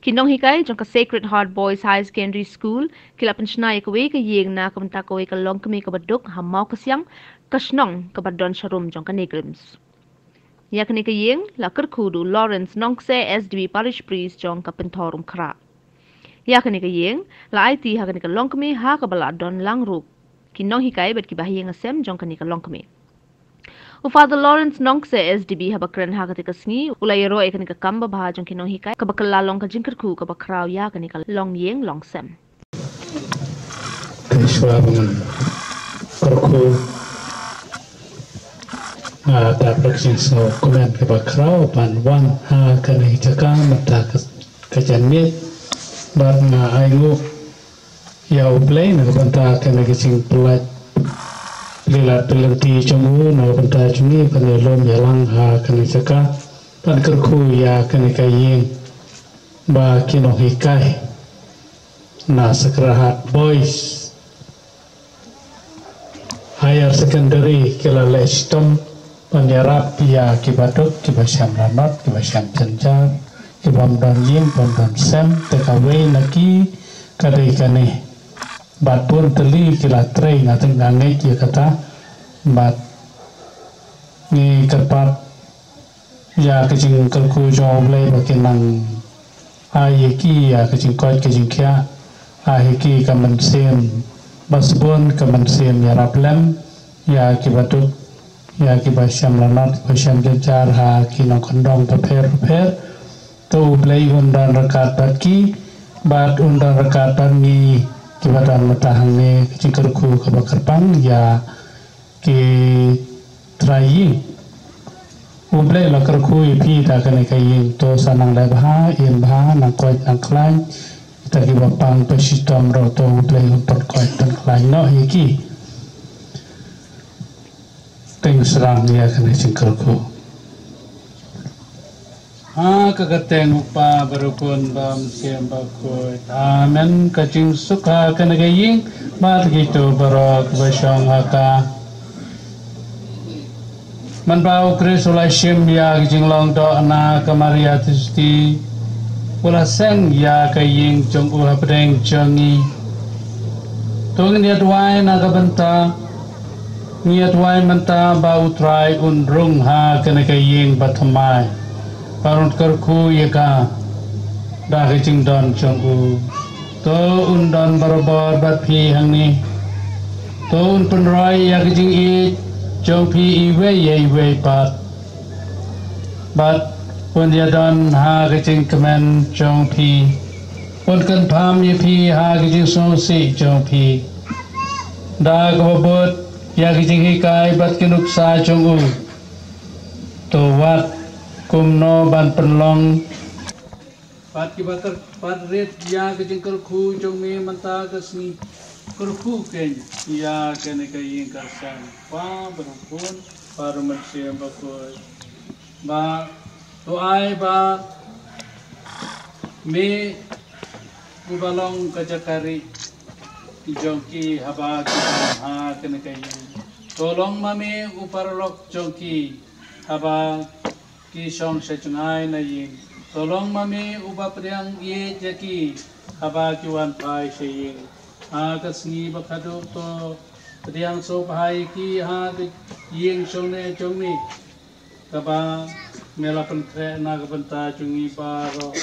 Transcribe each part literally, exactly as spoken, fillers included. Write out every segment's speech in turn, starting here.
Ki nonghikai jong ka Sacred Heart Boys Higher Secondary School ki la pynshna ïa kawei ka ïing na ka bynta kawei ka longkmie kaba duk ha Mawkasiang, ka shnong kaba don sharum jong ka NEIGRIHMS. Ïa kane ka ïing la kyrkhu da u Lawrence Nongkse, S D B Parish Priest jong ka Pynthorumkhrah. Ïa kane ka ïing la aiti ha kane ka longkmie ha kaba la don lang ruh ki nonghikai bad kiba ha ïing ha sem jong kane ka longkmie. U Father Lawrence Nongkse, S D B, haba kren ha kata ka sngi u la ïaroh ïa kane ka kam babha jong ki nonghikai kaba kylla long ka jingkyrkhu kaba khraw ïa kane ka longïing longsem. Te shuwa ba ngan kyrkhu, ah, da pyrshang sngewkmen kaba khraw ban wan ha kane ka jaka mynta ka, ka janmiet bad nga ainguh ïa U Blei na ka bynta kane ka jingpyllait, pynlait pynlynti jong u na ka bynta jong ngi ban ïalum ïalang ha kane ka jaka ban kyrkhu ïa kane ka ïing ba ki nonghikai na Sacred Heart Boys Higher Secondary ki la leh shitom ban ïarap ïa kiba duk, kiba shem lanot, kiba shem jynjar, kibym don ïing bym don sem. Te kawei na ki ka dei kane. Bad bun tylli ki la trei, nga tip, nga ngeit ïa kata. Bad ngi kyrpad ïa ka jingkyrkhu jong U Blei ba kin nang ai ïa ki ïa ka jingkoit ka jingkhiah, ai ïa ki ka mynsiem ba sbun, ka mynsiem ïarap lem ïa kiba duk, ïa kiba shem lanot, kiba shem jynjar ha ki nongkyndong bapher bapher. To U Blei un don ryngkat bad ki bad un don ryngkat bad ngi kiba don mynta hangne. Ka jingkyrkhu kaba kyrpang ïa ki trai ïing. U Blei la kyrkhu ïa phi da kane ka ïing, to sa nang leh bha, im bha, nang koit nang khlaiñ. Kita kiba pang ba shitom ruh to U Blei un pynkoit pynkhlaiñ noh ïa ki. Te ngi sdang ïa kane ka jingkyrkhu. Ha ka kyrteng U Kpa, bad U Khun, bad U Mynsiem Bakhuid. Amen. Ka jingsuk ha kane ka ïing bad kito baroh kiba shong ha ka. Mynba U Khrist u la shim ïa ka jinglong doh na ka Maria Theisotti, u la seng ïa ka ïing jong u hapdeng jong ngi. To ngin ïa duwai na ka bynta Ngi ïa duwai mynta ba U Trai un rung ha kane ka ïing ba thymmai, ba un kyrkhu ïa ka da ka jingdon jong u. To un don barabor bad phi hangne. To un pynroi ïa ka jingïeit jong phi iwei ïa iwei pat, bad un ïa don ha ka jingkmen jong phi. Un kynpham ïa phi ha ka jingsngewsih jong phi. Da kaba bud ïa ka jinghikai bad ka nuksa jong u, to wad kumno ban pynlong. Bad kiba kyrpad rit ïa ka jingkyrkhu jong me mynta ka sngi, kyrkhu kein ïa kane ka ïing ka sem, Kpa, bad U Khun bad U Mynsiem Bakhuid. Ba to ai ba me uba long ka jaka rieh jong ki haba ki don ha kane ka ïing. To long ma me u paralok jong ki haba ki shong sha jngai na ïing. To long ma me uba pdiang ïeit ïa ki haba ki wan phai sha ïing. Ha ka sngi ba khatduh to pdiang sngewbha ïa ki ha ka ïing shongne jong me, kaba me la pynkhreh na ka bynta jong ngi baroh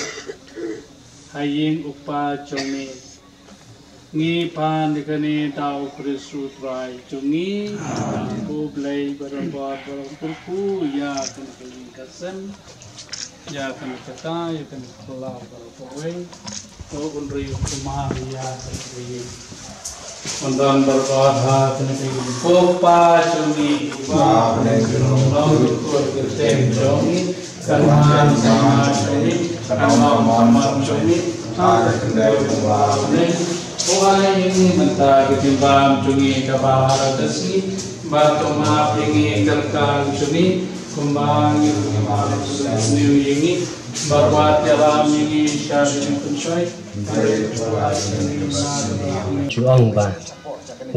ha ïing U Kpa jong me. Ngi pan ïa kane da U Khrist U Trai jong ngi. Khublei barabor, barabor, kyrkhu ïa kane ka ïing ka sem, ïa kane ka jaka, ïa kane ka phyllaw barabor. Kawei to un ri u kumar ïa kane ka ïing. Un don barabor ha kane ka ïing. Ko Pa jong ngi uba ha bneng, kyrkhu ïa ka kyrteng jong me. Kan wan ka kyrteng jong me, kan long ka mon jong me ha ka khyndew kumba ha bneng. To ai ïa ngi mynta ka jingbam jong ngi kaba ha ka sngi, bad to map ïa ngi ka ryngkang jong ngi, kumba ngi ruh ngi map ïa kiba map ïa ngi, bad wat ïalam ïa ngi sha ka jingpynshoi. Ju ong ba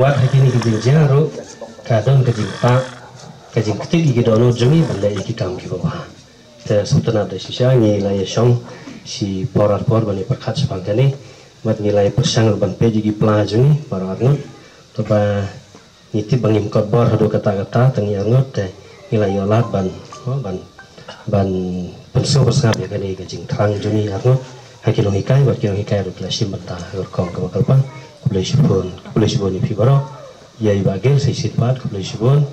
wat ha kine ki jingjia ruh ka don ka jingpah, ka jingktieh ïa ki dohnud jong ngi ban leh ïa ki kam kiba bha. Te sngewtynnat da shisha ngi la ïa shong Shi por ar por ban ïa pyrkhat shaphang kane. Bad ngi la ïa pyrshang ruh ban peit ïa ki pla jong ngi baroh arngut. Te ba ngi tip ba ngim kot bor haduh katta katta, tang ngi arngut te ngi la ïoh lad ban, ban, ban pynsngewbha sngap ïa kane ka jingthrang jong ngi arngut ha ki nonghikai, bad ki nonghikai ruh ki la shim bynta ha ka rukom kaba kyrpang. Khublei shibun, khublei shibun ïa phi baroh. Ïa i Bah Gil sa shisien pat, khublei shibun.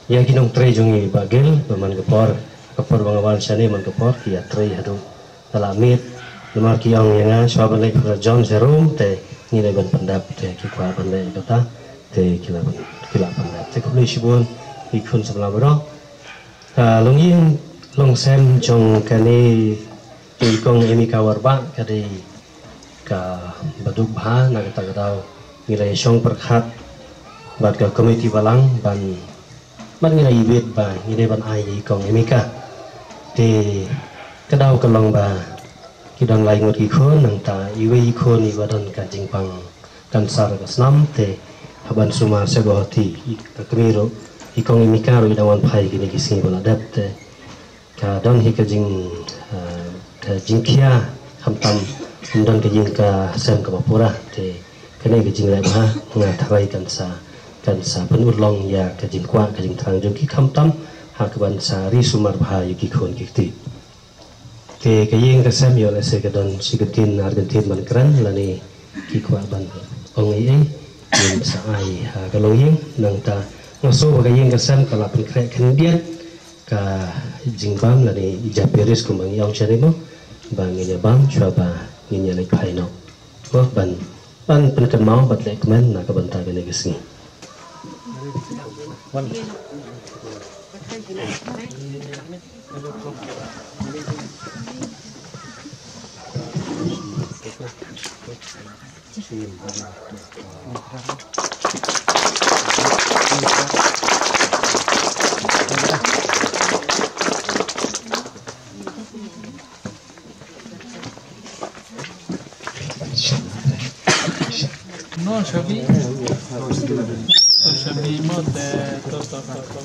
Ïa ki nongtrei jong i Bah Gil, ba man ka por, ka por ba nga wan shane man ka por ki ïatrei haduh ka la miet. Namar ki ong ïa nga, shuwa ban leit pyrshah John Jerome te ngin ïa ban pyndep, te ki kwah ban leit kata, te ki la ban, ki la pyndep. Te khublei shibun ïa ki khun samla baroh. Ka longïing longsem jong kane, jong i Kong Emika Warbah ka dei kaba duk bha. Na kata ka daw ngi la ïa shong pyrkhat bad ka komiti balang ban, ban ngi la ïa bit ba ngi dei ban ai ïa i Kong Emika. Te ka daw ka long ba ki don lai ngut ki khun, nangta iwei i khun iba don ka jingpang kansar ka snam, te haba sumar sha Guwahati, i, ka kmie ruh, i Kong Emika ruh i dang wan phai kine ki sngi ba la dep. Te ka don hi ka jing, eh, ka jingkhia, khamtam ym don ka jing ka sem kaba pura. Te kane ka jingleh bha nga tharai kan sa, kan sa pynurlong ïa ka jingkwah ka jingthrang jong ki, khamtam ha kaban sa ri sumar bha ïa ki khun ki kti. Te ka ïing ka sem ïoh lehse ka don shi kyntien ar kyntien ban kren, lane ki kwah ban ong ei ei, ngin sa ai ha ka longïing. Nangta nga sngew ba ka ïing ka sem ka la pynkhreh khyndiat ka jingbam lane i Japanese kumba ngi ong shane mo, ba ngin ïa bam shuwa ba ngin ïa leit phai noh. Mo, ban, ban pynkynmaw bad lehkmen na ka bynta kane ka sngi. No, Shabi. To Shabi mo te, to, to, to, to.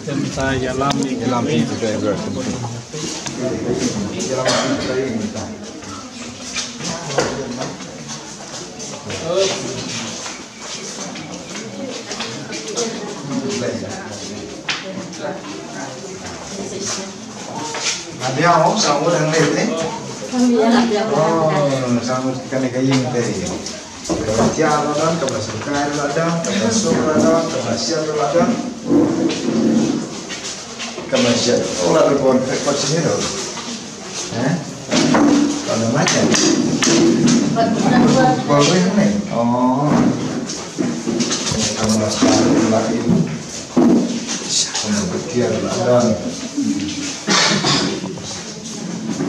Tem ta ïalam ni. Ïalam ni tu driver. Nga biang, oh, sa u dang leh te. Oh, sa u kane ka ïing te. Kaba sia la don, kaba sukai la don, kaba suk la don, kaba siat la don. Kaba siat. Oh, la don, kaba sini don. Eh? Kaba macam. Kaba ni. Oh. Kaba siat la don. Kaba siat la don.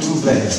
Tu belah.